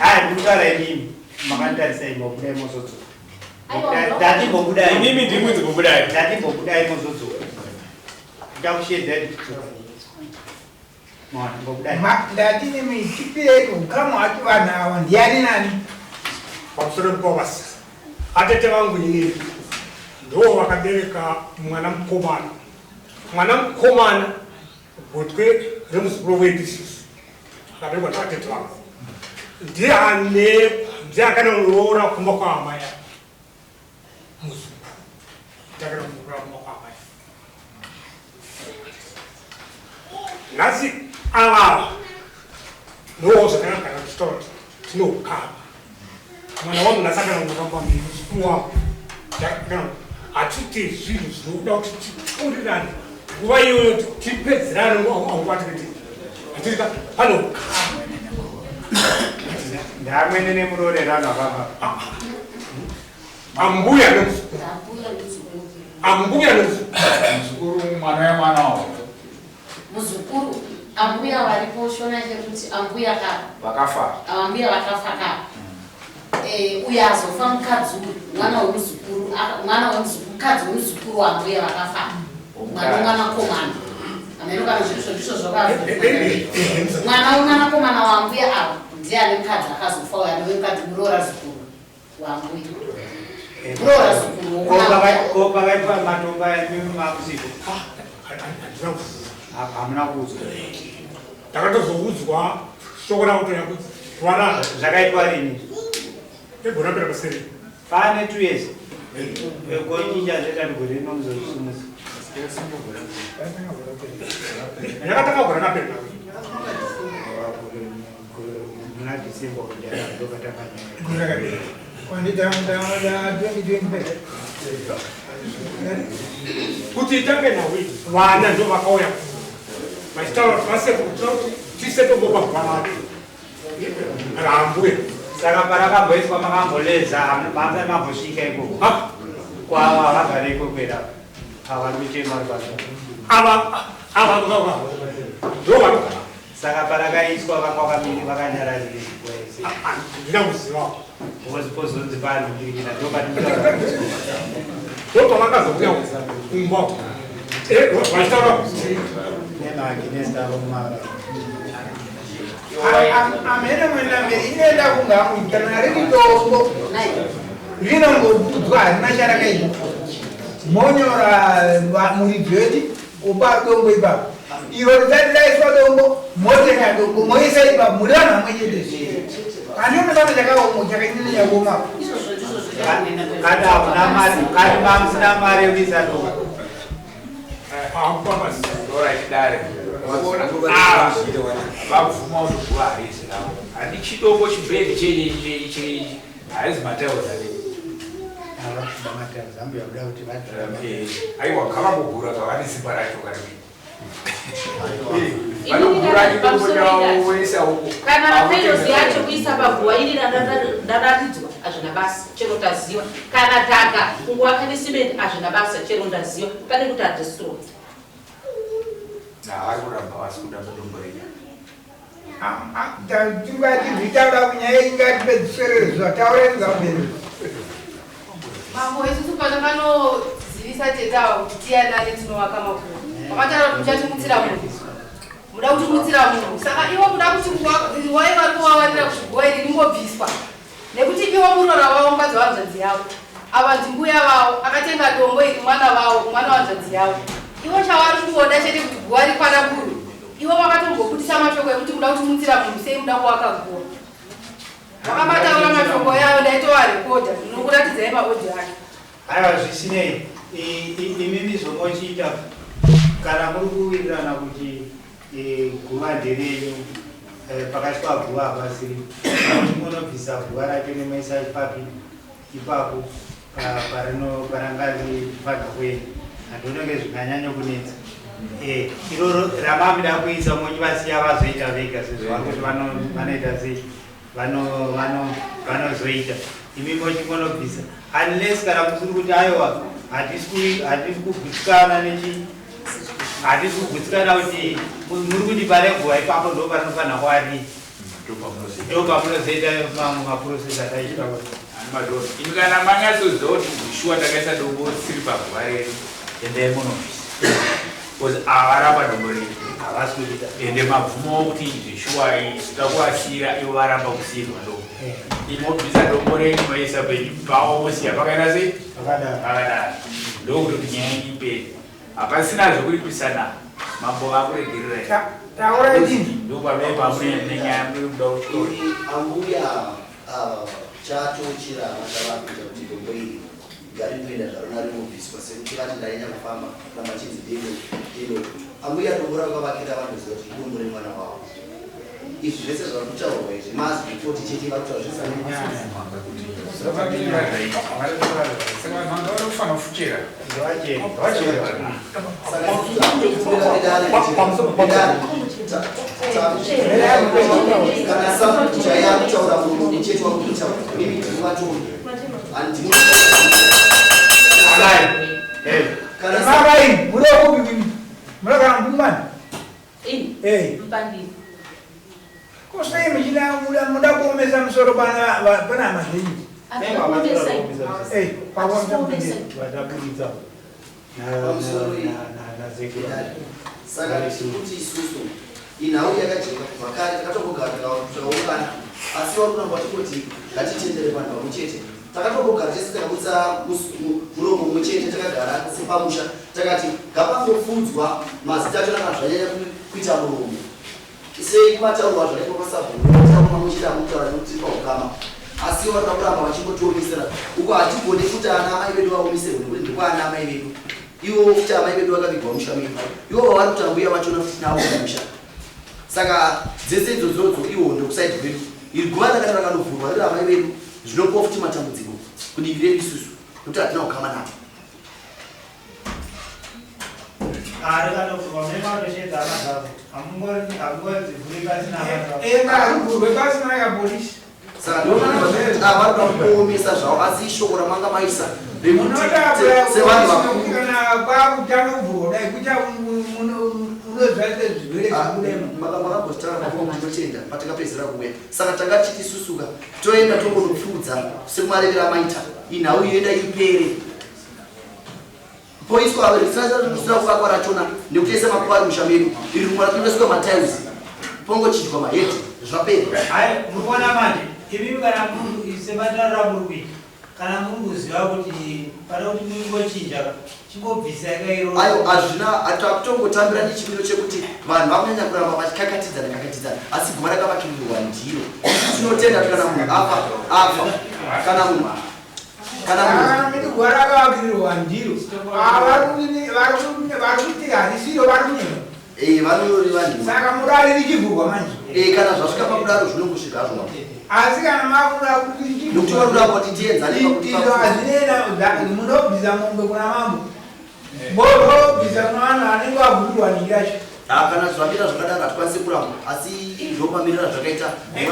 Aya ndikutaura imimi makanditarisa imi, mobudai mozodzoka. Ndatimbobudai. Imimi ndimwi dzikubudai. Ndatimbobudai mozodzoka. Ndakushedzai tichidzoka. Mwana, mbobudai. Ndati nemi tipirei ukama hwacho vanhu ava ndiani nani? Pamusoro pekuvavasisa atete vangu inini ndo vakabereka mwana mukomana. Mwana mukomana gotwe remuzukuru wedu isusu akaberekwa navatete vangu ndiye ane ndiye akanoroora kumba kwaamai ake muzukuru ndiye akanoroora kumba kwaamai nhasi avava ndowo zvakanaka tichitaura kuti tine ukama mwana wangu nhasi akanangoramba mberi muzukuru wangu hatite zvinhu zvinoda kuti titaurirane nguva iyoyo tipedzerane nguva tikati hatirika pane ukama. Ndamwene nemuroorerano avava. Ambuya nemuzukuru. Ambuya nemuzukuru. Muzukuru mwana wemwana wavo. Muzukuru ambuya varipo shona chekuti ambuya ka vakafa. Ambuya vakafa ka. Uyo azofa mukadzi uyu mwana wemuzukuru mwana wemuzukuru mukadzi wemuzukuru wambuya vakafa. Mwana wemwanakomana. Ameno kana zvirizvo ndizvo zvakafa. Mwana wemwanakomana wambuya ava ndiye ane mukadzi akazofa uyo ane mukadzi muroora zukuru wambuya. Muroora zukuru. Ko pakaitwa matombo aya imimi makusipo? Hamuna kuudzwa. Ndakatozoudzwa shoko rakutoya kuti vana zvakaitwa rini? Egore rapera paseri. Pane 2 years. Gochinja zvetatu gore rino muzozvisimudza. Yakatanga gore rapera. Muna December ndokatanga nyaya. Kwandita 2025. Kuti itange nawe vana ndo vakauya vachitaura kuti vasekuru tinoda kuti tiise tombo paguva rake raambuya. Saka parakamboiswa makamboleza hamuna mambosvika ikoko. Kwava havagare ikoko here ava? Ava vari kuchema vari pasi. Ava ava ava ndo vanogara. Saka parakaiswa vanga vakamiri vakanyararire nguva yese. Handina kuziva. Because pozonzi panhingirikira ndo patinotaura. Ndo pavakazouya kumba vachitaura kuti nemaAgnesta avo mumara. Amene mwena mberi inoenda kungamu kana riri dombo rinongobudzwa harina charakaita monyora muridzi wechi upa dombo ipapo iro risati raiswa dombo motenga dombo moisa ipapo muri vanhu vamwe chete handiona pane chakaoma chakanyanya kuoma. Kana hamuna mari, kana mamusina mari yekuisa dombo. Dare vabvuma kuti guva harisi ravo handi chidombo chibhedhi chechi haizi matails ane aiwa ngavambogura kavane simba racho kari vanogura chidombo chavo voisa uko. Kana matails yacho kuisa paguva iri ndaratidzwa hazvina basa chero taziva. Kana dhaka kungovaka nesimende hazvina basa chero ndaziva pane kuti adestroy. Vari kuramba vasi kuda mudombo renyu. Tingati zvitaura kunyaya ingatipedziswerere zuva taureni zvamberi. Mambo isusu patakanozivisa tete ava kuti tiyanane tinovaka makuva. Vakataura kuti muchatimutsira munhu. Muda kutimutsira munhu. Saka ivo muda kuti wai vari kuvavarira kuti guva iri ringobviswa. Nekuti ivo muroora wavo mukadzi wahanzvadzi yavo. Ava ndimbuya vavo akatenga dombo iri mwana vavo mwana wahanzvadzi yavo. Ivo chavari kungoda chete kuti guva rikwana buru. Ivo vakatombobudisa mashoko ekuti muda kutimutsira munhu sei muda kuvaka guva. Vakamataura mashoko yavo ndaitovarekodha ndinokuratidzai maodhi acho. Aiwa zvisinei imimi zvomochiita kana muri kuwirirana kuti guva nderenyu pakaiswa guva hapasiri munobvisa guva racho nemoisa papi ipapo paranga richifanira kuenda handioneke zvinganyanya kunetsa. Iroro ramamida kuisa mochivasiya vazoita vega sezvo vari kuti vanoita sei vanozoita imi mochingonobvisa unless kana musiri kuti aiwa hatisi kugutsikana nechi hatisi kugutsikana kuti muri kuti pane guva ipapo ndo parinofanira kuvari ndo pamunozoita mamwe maprocess ataichitaura. Madona imi kana manyatsoziva kuti shuwa takaisa dombo risiri paguva redu, endai munobvisa because avaramba dombo redu havasi kuita. Ende mabvumo okuti izvi shuwa toda kuvasiyira ivo varamba kusiyirwa dombo. Imobvisa dombo renyu maisa penyu pavo mosiya pakaita sei? Pakadaro. Ndokutoti nyaya yenyu ipere. Hapasina zvekuripisana, mambo vakuregererai. Taurai chini. Ndopamene pamune nenyaya muri kuda kutora. Ini ambuya ava chatochirama chavakuita kuti dombo iri ngaringoenda zvaro naringobviswa sekuti vati ndaenda kufamba ramba chinzi deno deno. Ambuya dombo rakavakira vanoziva kuti idombo remwana wavo. Izvi zvese zvari kutaurwa izvi mazwi koti chete vari kutaura zvese. Saka vanhu vari kufanira kufuchera. Saka isusu vedare kana sabhuku chaiye akutaura murume chete wakuita mimi ndiri vatongi handimi kana Mavai, muri kupi mimi? Munogara mumani? Ini Eh. mupandiri. Ko sei muchida muda kuomesa musoro pana hama dzenyu? Akuomesa. Eh, pakuomesa Akuomesa. Vataburitsa Pamusoro iyi. nazekura. Saka kuti isusu inhau yakajeka kubva kare takatombogara takaungana, asi vari kuramba vachingoti ngatitendere vanhu pamwe chete. Takatombogara tese takabudisa muromo mumwe chete, takagara sepamusha takati ngapangopfuudzwa mazita acho kana zvanyanya kuita muromo. Sei kumataurwa zvakaitwa kwasabhuku taura mamwe chete amukutaura nekuti tiri paukama, asi varikuda kuramba vachingotionesera uko. Hatigone kuti ana amai vedu vaomeserwe nekuti ndekwaana amai vedu ivo futi amai vedu vakavigwa musha medu, ivo vavari kuti ambuya vachona futi navo mumusha. Saka dzese idzodzodzo ihondo kusaidi kwedu. Iri guva rakati rakanovhurwa riri amai vedu zvinopiwa futi matambudziko kudivi redu isusu nekuti hatina kukama navo. Ari kanovhurwa mematoshedza hama dzavo, hamungodzivhuri pasina hama dzavo. Eh, ngarivhurwe pasina kapolisi. Saka vari kuda kuomesa zvavo, asi shoko ramanga maisa rekuti Munotaura sevanhu vakuru kana kwakutanga kuvhurwa kudai kucha unozvaite zvirwere zvekudai. Makambozvitaura makuru, ndinotenda patakapedzera kuuya. Saka tanga tichiti isusuka toenda tongonopfuudza sekumarevera amaita inhau yoenda ipere poiswa risina kuvakwa rachona nekuti ese makuva ari musha medu iri rimwe ratoiswa matiles pongochinjwa mahedhi zvapera. Hai, muri kuona manje imimi kana muri sematauriro amuri kuita, kana muri kuziva kuti pane kuti mungochinja, chingobvisai kairo. Ayo hazvina, takutongotambira nechimiro chekuti vanhu vakunyanya kuramba vachikakatidzana kakatidzana, asi guva rakavakirirwa ndiro. Tinotenda kuti kana munhu afa afa, kana munhu kana munhu Kana miti guva rakavakirirwa ndiro. Ah, vari kuti harisiro, vari kunyema. Eh, vanoreva nhema. Saka murari richivhurwa manje. Eh, kana zvasvika pakudaro zvinongosvika hazvo mambo. Asi kana makuda kuti Nekuti vari kuda kuti tienzane pakuti izvo hazvinena, munobvisa mombe kuna mambo, mobvisa kuna vanhu vanenge vavhurwa niracho. Ah, kana zvamira zvakadaro hatikwanisi kuramba, asi ndomamirira zvakaita Ende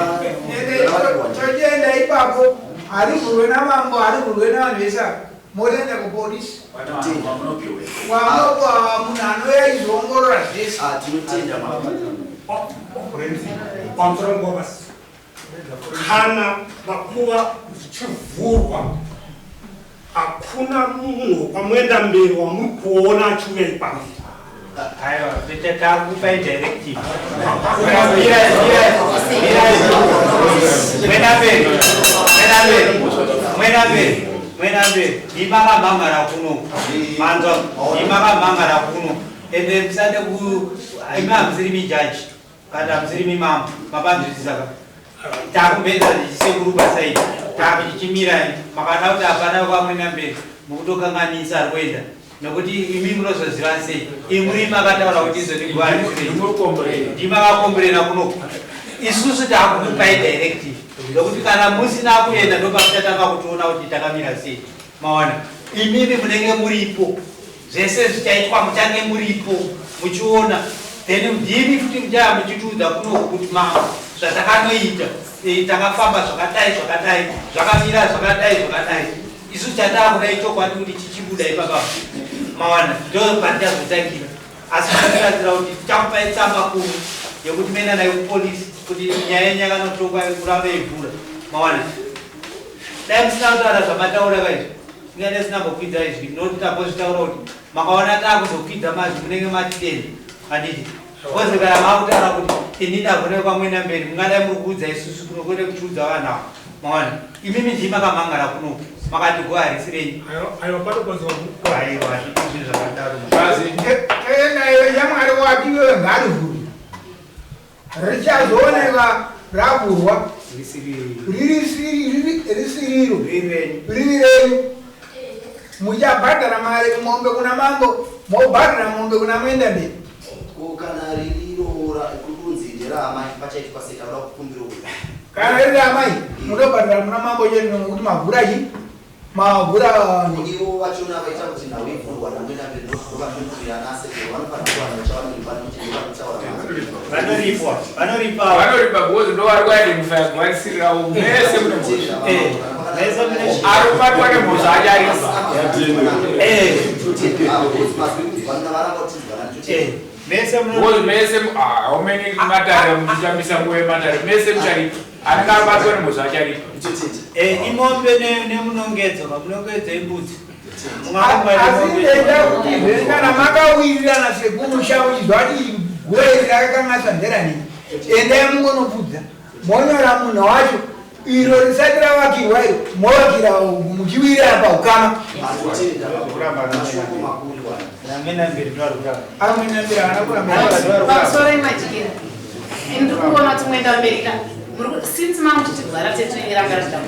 rakavakirwa ndiro. tochienda ipapo, harivhurwe namambo, harivhurwe navanhu vese ava, motoenda kupolisi. Pane vanhu vamunopiwe. Wamunopa munhu anouya izoongorora zvese. Ah, tinotenda mambo. Pamusoro nguva basi kana makuva zvichivhurwa hakuna munhu kwamuenda mberi wamuri kuona achiuya ipapo. Aiwa, takupai directive. Mwenda mberi, mwenda mberi, mwenda mberi, mwenda mberi. Imakamhangara kuno, manzwa, imakamhangara kuno. Ende musade ku imi hamusiri mijaji kana hamusiri mimambo, mapanzwisisa ka? Takumbedza chisekuru basa iri, takuchichimirai makada kuti hapana kwamwenda mberi, mukutokanganisa ari kuenda nokuti imi munozoziva sei imuri makataura kuti izoni guva ndimakakomborera kunoku. Isusu takukupai directive nokuti kana musina kuenda ndopamuchatanga kutiona kuti takamira sei. Maona, imimi munenge muripo, zvese zvichaitwa muchange muripo muchiona, then ndimi futi muchaya muchitiudza kunoku kuti mama zvatakanoita, takafamba zvakadai zvakadai, zvakamira zvakadai zvakadai. Isu chatakuda ichokwadi kuti chichibuda ipapa, mawana, ndo patichazotangira. Asi tinotarisira kuti tichakupai tsamba kuno yekuti muenda nayo kupolisi kuti nyaya yenyu yakanotongwa murambe ivhura, mawana. Dai musina kutaura zvamataura kaizvi, tingadai tisina kumbokwidza izwi nokuti tambozvitaura kuti makaona taakuzokwidza mazwi munenge matidenda handiti? Kozi kana makutaura kuti ini ndagona kwamwena mberi mungadai muri kuudza isusu kuno kwete kuchiudza vanhu ava. Maona? Imimi ndii makamhangara kuno makati go harisi renyu. Aiwa panopanzwa Aiwa hazviti zvinhu zvakadaro. Tenda iyo yaMwari wati iwewe ngarivhurwe. Richazooneka ravhurwa risiriro riri renyu. Muchabhadhara mari mombe kuna mambo mobhadhara mombe kuna Mwendamberi. Ko kana ririro kunzi nderaamai pachaitwa sei takuda kukumbira kuti Kana riri amai munobhadhara muna mambo chete nokuti mavhura chi mavhura ivo vachona vaita kuti nhau ivhurwa naMwendamberi ndovanomirira anasekuru vanofanira kuwana vachavanoripa nekuti ndovanotaura Vanoripwa, vanoripa. Vanoripa because ndovari kuidentify guva risiri ravo mese mune mhosva. Mese mune Ari kubatwa nemhosva acharipa. Mese Because mese ah, how many matare muchitambisa nguva yematare mese mucharipa. Anenge abatwa nemhosva acharipa. Imombe nemunongedzo, mamunongedzo embudzi. Asi ndenda kuti zve kana makawirirana sekumusha uchizwa kuti guva iri rakakanganiswa nderani endai mungonobvudza monyora munhu wacho iro risati ravakirwa iro movakira muchiwirirana paukama. Amwendamberi haana kuramba. Pamusoro yemadyira ini ndiri kuona kuti Mwendamberi ka since mamuchitigwara tetinenge ranga rida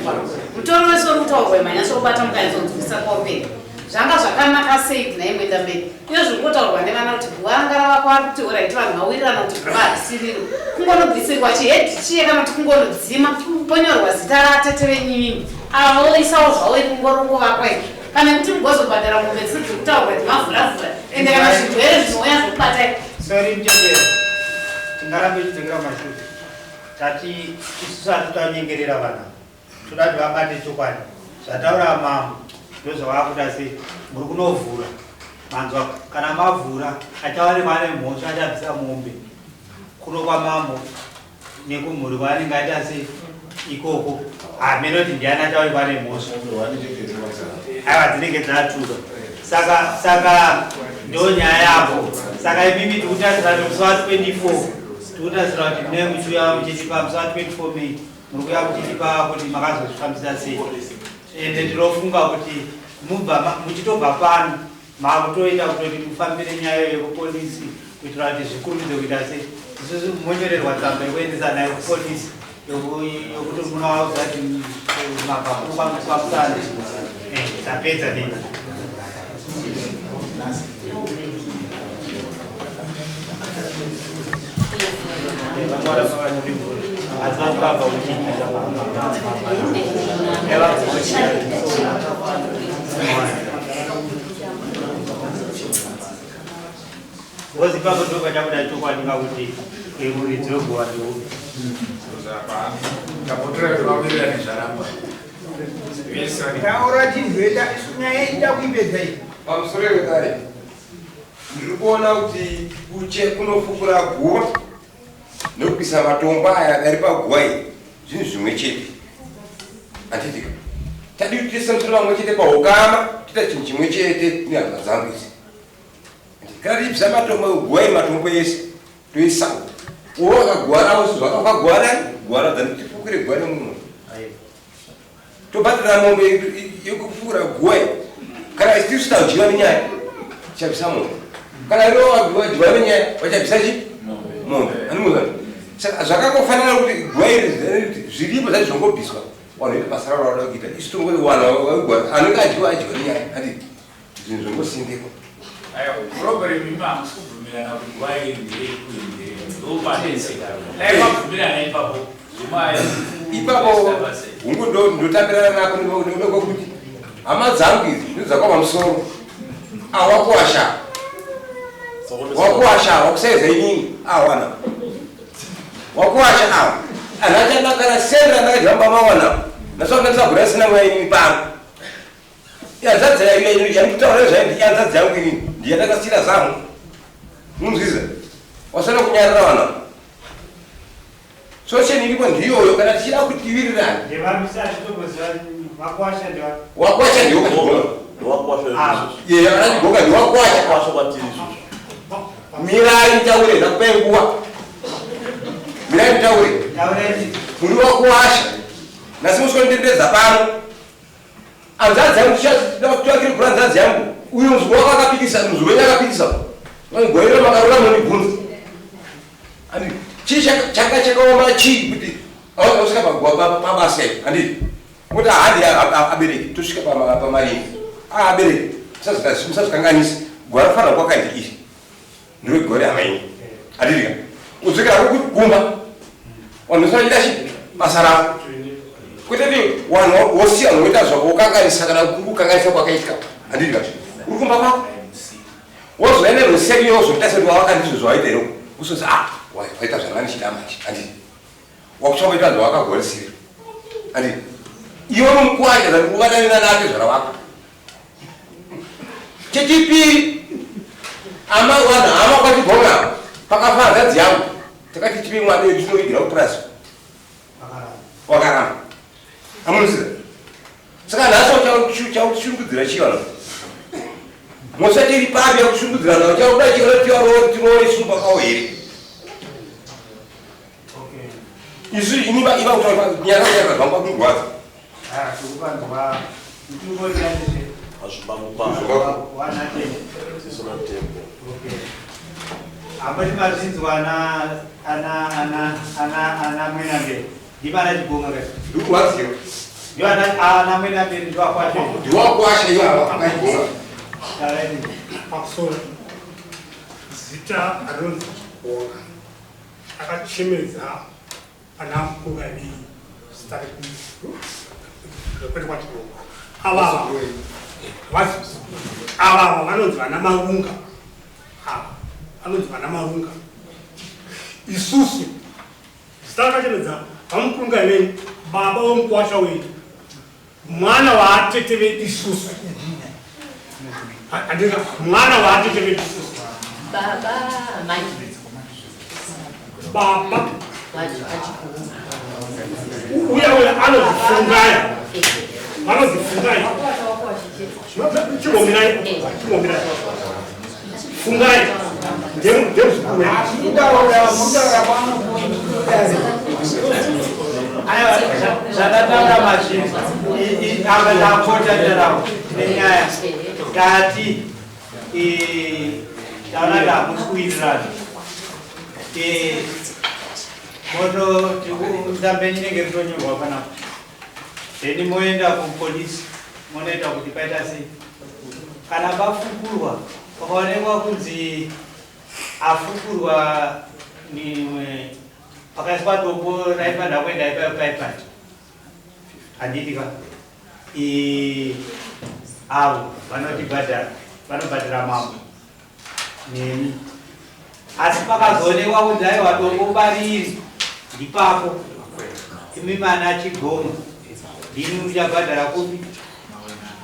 mutoro wese uri kutaurwa manyatsobata mukanyatsonzwisa kwauperi zvanga zvakanaka sei kuna Mwendamberi uye zviri kutaurwa nevana kuti guva ranga ravakwa vari kuti alright vanhu vawirirana kuti guva harisiriro kungonobvisirwa chihedhi chiye kana kuti kungonodzima ponyorwa zita ratete venyimimi ava voisawo zvavo kungorongovakwa izvi pane kuti mugozobhadhara mombe dziri dziri kutaurwa kuti mavhuravhura ende kana zvirwere zvinouya zvokubatai. Sorry mchembere, tingarambe tichidzokera kumashure. Tati isusu hatitanyengerera vanhu ava. Toda kuti vabate chokwadi. Zvataura mambo ndozvavakuda sei muri kunovhura. Manzwa kana mavhura achawanikwa ane mhosva achabvisa mombe kuno kwamambo nekumhuri kwaanenge aita sei ikoko. Hameno kuti ndiani achawanikwa ane mhosva. Aiwa dzinenge dzatuka. Saka ndo nyaya yako. Saka imimi tikutarisira kuti musi wa 24 tikutarisira kuti munenge muchiuya muchitipa musi wa 24 May muri kuuya muchitipa kuti makazozvifambisa sei. Ende ndinofunga kuti mubva muchitobva pano makutoita kutoti mufambire nyaya yekupolisi kuitira kuti zvikurumidze kuita sei. Isusu monyorerwa tsamba yekuendesa nayo kupolisi yokuti munovaudza kuti mabva kuno kwamusana. Tapedza nei. Asi vakuramba kuchiita Ngozi ipapo ndo pachabuda chokwadi pakuti muridzi weguva ndeupi. Taura chinzweta nyaya ida kuipedza iyi. Pamusoro wedare ndiri kuona kuti kuche kunofukura guva nekubisa matombo aya ari paguva iyi zvinhu zvimwe chete. Handitika tadi kuti tise musoro vamwe chete paukama toita chinhu chimwe chete nehama dzangu idzi. Kana tichibvisa matombo guva iri matombo ese toisa uwo akaguwarawo zvakakaguwara guwara dzani tifukure guva nemumwe tobhadhara mombe yekufukura guva iyi. Kana isusu tadyiwa nenyaya tichabvisa mombe, kana ivo vadyiwa nenyaya vachabvisa chi mombe. Animuzana saka zvakangofanana kuti guva iri zviripo zvati zvongobviswa vanhu voita basa ravo ravanoda kuita. Isu tongoti vanhu anenge adyiwa adyiwa nenyaya ati zvinhu zvongosindikwa. Aiwa, problem imi hamusi kubvumirana kuti guva iri nderekuendere ndopanetseka. Dai mabvumirana ipapo zvimwe ipapo hungu ndotambirana nako nekuda kwekuti hama dzangu idzi ndodzakwa pamusoro awakuwasha wakuwasha wakusaiza inini awana wakuwasha awa anhu achandakana sendra ndakadya mumba mawana nasakandisagura sina mweya inini pano ihanzadzi yandikutaura zvayo ndihanzadzi yangu inini ndiye ndakasira zamu munzwiza wasana kunyarara vana solution iripo ndiyoyo kana tichida kuti tiwirirane Ndevamisa achitomboziva Vakwasha ndiva. Wakwasha ndiwo kuchigonga. Ye, anachigonga ndiwakwasha. Mirai taure, ndakupai nguva. Mirai taure. Muri wakwasha. Nhasi muswondendedza pano. Hanzvadzi yangu tichakire kura hanzvadzi yangu. Uyu muzukuru wako akapikisa, muzukuru wenyu akapikisa. Gore rino makarora munondibvunza. Handiti chii changa chakaoma chii kuti ausvika pabasa iri handiti kuti handi abereki tosvika pamaringi abereki musazvikanganisa gwara fanira kwakaita iri ndiro gore amaini handiti ka udzokera kumba vanhu vese vachiita chi basa ravo kwete kuti vanhu wosiya vanhu voita zvako wokanganisa kana kukanganisa kwakaitika handiti ka uri kumba kwako wozouya nerweseri yozoita sekuti wawakandizvo zvawaita here usonzi ah waita zvanga ndichida manje handiti wakuchangoita zvawakagorisira handiti iwe mukwasha zati uvadanina nake zvara wako chechipiri ama vanhu hama kwachigona pakafa hanzvadzi yangu takati chipe mwana wedu tinovigira kupurazi wakaramba amunoziva saka nhasi chakushungudzira chii vanhu mosva tiri papi yakushungudzira nao chakuda tiroore isu pakawo here isu ini iva kutaura nyaya yakazvamba kundrwadza Ambati mazvinzwa ana ana ana ana ana mwenamberi ndivo ana chigonga kai ndikurwadziwa ndivo ana ana mwenamberi ndivo akwasha ndivo akwasha ivo akachigonga pakusoro zita rinonzi chigonga akachemedza Ana mukuru vaviri zita rekwete kwaChirongo avava avava vanonzi vana Marunga ava vanonzi vana Marunga isusu zita rakachemedza vamukurunga venyu baba wemukwasha wedu mwana waatete vedu isusu andika mwana waatete vedu isusu baba mai baba uya uya anozifungai vanozifungai chimbomirai chimbomirai fungai ndemuzukuru Aiwa, zvakataura mazvinzwa apa ndapota ndarawo nenyaya tati taona kuti hamusi kuwirirana moto tsamba yenyu inenge ritonyorwa panapa then moenda kupolisi monoita kuti paita sei kana pafukurwa pakaonekwa kunzi afukurwa nimwe pakaiswa dombo raifanira kuenda ipayo paipati handiti ka avo vanotibhadhara vanobhadhara mambo nemi asi pakazoonekwa kunzi aiwa dombo pariri ndipapo imi mana chigomo ndimi muchabhadhara kupi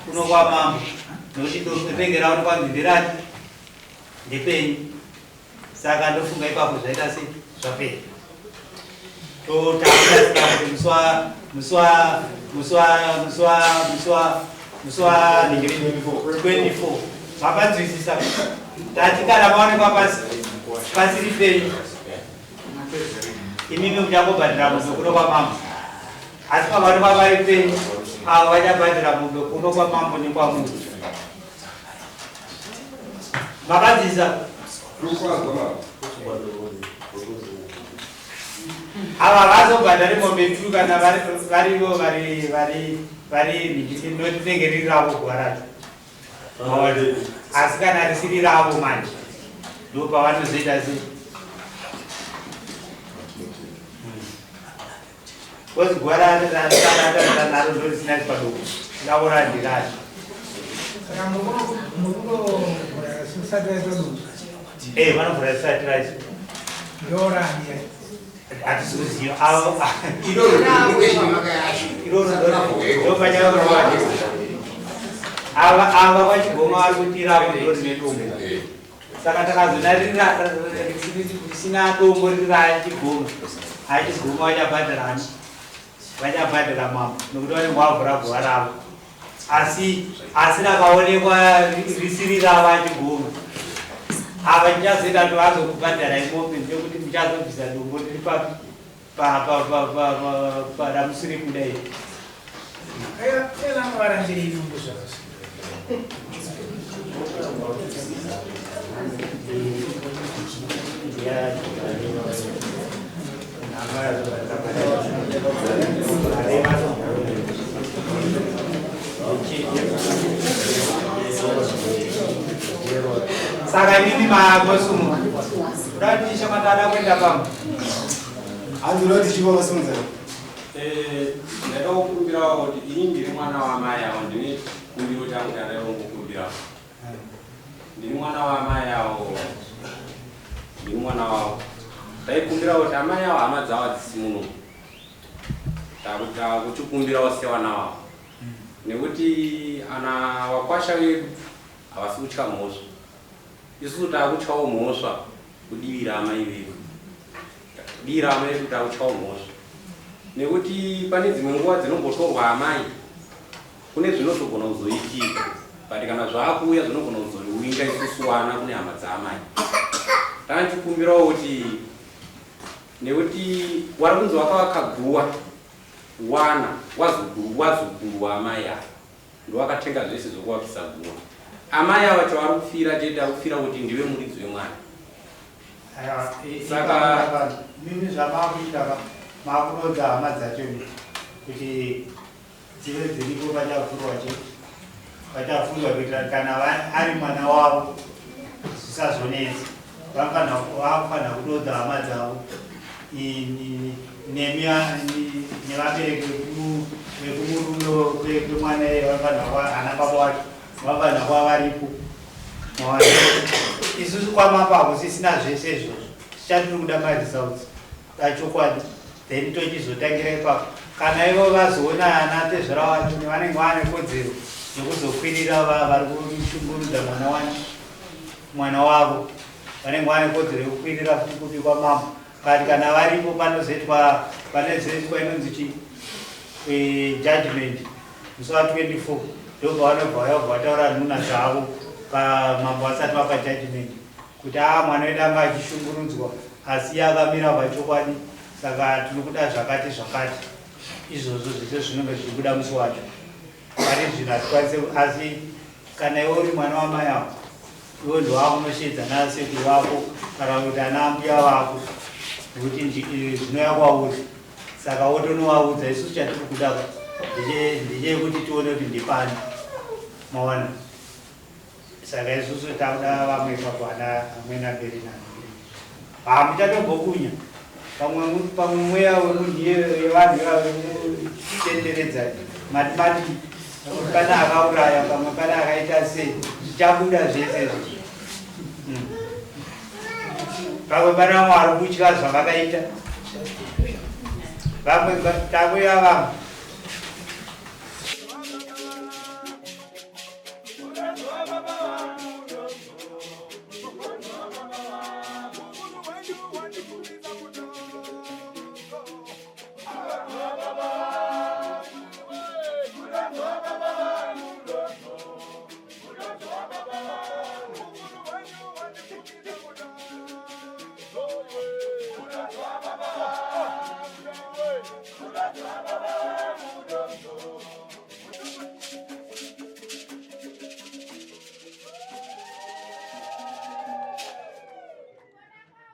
kuno kwamambo nokuti dombo rinenge raonekwa kunzi nderati ndepenyu Saka ndofunga ipapo zvaita sei zvapera. Totaura kuti musi wa musi wa musi wa musi wa musi wa musi wa 24 mapanzwisisa tati kana maonekwa pasi pasiri penyu imimi muchangobhadhira mombe kuno kwamambo asi pavaonekwa pari penyu avo vachabhadhira mombe kuno kwamambo nekwamuri Makadzidza? Ava vazobhadhari mombe tu kana varivo vari vari vari rinenge riri ravo guva racho. Asi kana risiri ravo manje ndopavanozoita sei? Kozi guva ratarata naro ndorisina chipadoko ravo randiracho. Saka murunovhura risati raitwa dombo. Eh, vanovhura risati raitwa. Ndorani yacho. Hatisi kuziva avo. Iroro ndopachava ava ava vachigoma vari kuti ravo ndiro rine dombo. Saka takazona risina dombo riri rachigoma. Achigoma vachabhadhara ani? Vachabhadhara mambo nokuti vanenge vavhura guva ravo. Asi asi rakaonekwa risiri ravo achiguma. Ava chichazoita kuti vazokubhadharai mombe ndechekuti muchazobvisa dombo riri papi paramusiri kuda iri. Saka inini makosumuka kuda kuti shamatana kuenda pamwe hanzi uda kuti chivo vasimudza. Ndaida kukumbirawo kuti ini ndiri mwana wamai avo, ndine chikumbiro changu chandaida kungokumbirawo. Ndiri mwana wamai avo, ndiri mwana wavo. Ndaikumbirawo kuti amai avo hama dzavo hadzisi muno, takuchikumbirawo sevana vavo, nekuti ana wakwasha vedu havasi kutya mhosva, isusu takutyawo mhosva kudivi raamai vedu, divi raamai vedu takutyawo mhosva, nekuti pane dzimwe nguva dzinombotorwa amai kune zvinotogona kuzoitika, but kana zvaakuuya zvinogona kuzoriwinga isusu wana kune hama dzaamai. Tanga kuti nekuti wari kunzi wakavaka guwa wana wazukuru waamai ava ndowakatenga zvese zvokuvakisa guwa. Amai ava chavari kufira chete ari kufira kuti ndive muridzi wemwana. Saka mimi zvamakuita makurodza hama dzacho kuti dzive dziripo pachavhurwa che pachavhurwa kuitira kana ari mwana wavo zvisazonetsa. Vakufanira kudodza hama dzavo nemi nevabereki vekumurume kwemwana iye, vanofanira ana baba wacho vanofanira kuva varipo. Isusu kwamapa hakusisina zvese izvozvo, tichatiri kuda maresults achokwadi, then tochizotangira ipapo. Kana ivo vazoona ana tezvara wacho vanenge vane kodzero yekuzokwirira vari kushungurudza mwana wani mwana wavo, vanenge vane kodzero yekukwirira futi kupi kwamambo. Kati kana varipo panozoitwa panozoitwa inonzi chi judgment musi wa 24, ndopavanobva vauya kubva vataura nhuna zvavo pamambo vasati vapa judgment kuti a mwana wedu anga achishungurudzwa asi akamira pachokwadi, saka tiri kuda zvakati zvakati. Izvozvo zvese zvinenge zvichibuda musi wacho. Pane zvinhu hatikwanise, asi kana iwe uri mwana wamai avo, iwe ndowakunoshedza nasekuru vako kana kuti ana ambuya vako, nekuti zvinouya kwauri, saka wotonovaudza. Isusu chatiri kuda ndechekuti tione kuti ndipani maona. Saka isusu takuda vamwe ipapo ana amweni amberi nani hamuchatombokunya pamwe mweya wemunhu yevanhu ivavo mati mati pane akauraya, pamwe pane akaita sei, zvichabuda zvese izvi. Pamwe pane vamwe vari kutya zvavakaita, vamwe takuya vamwe.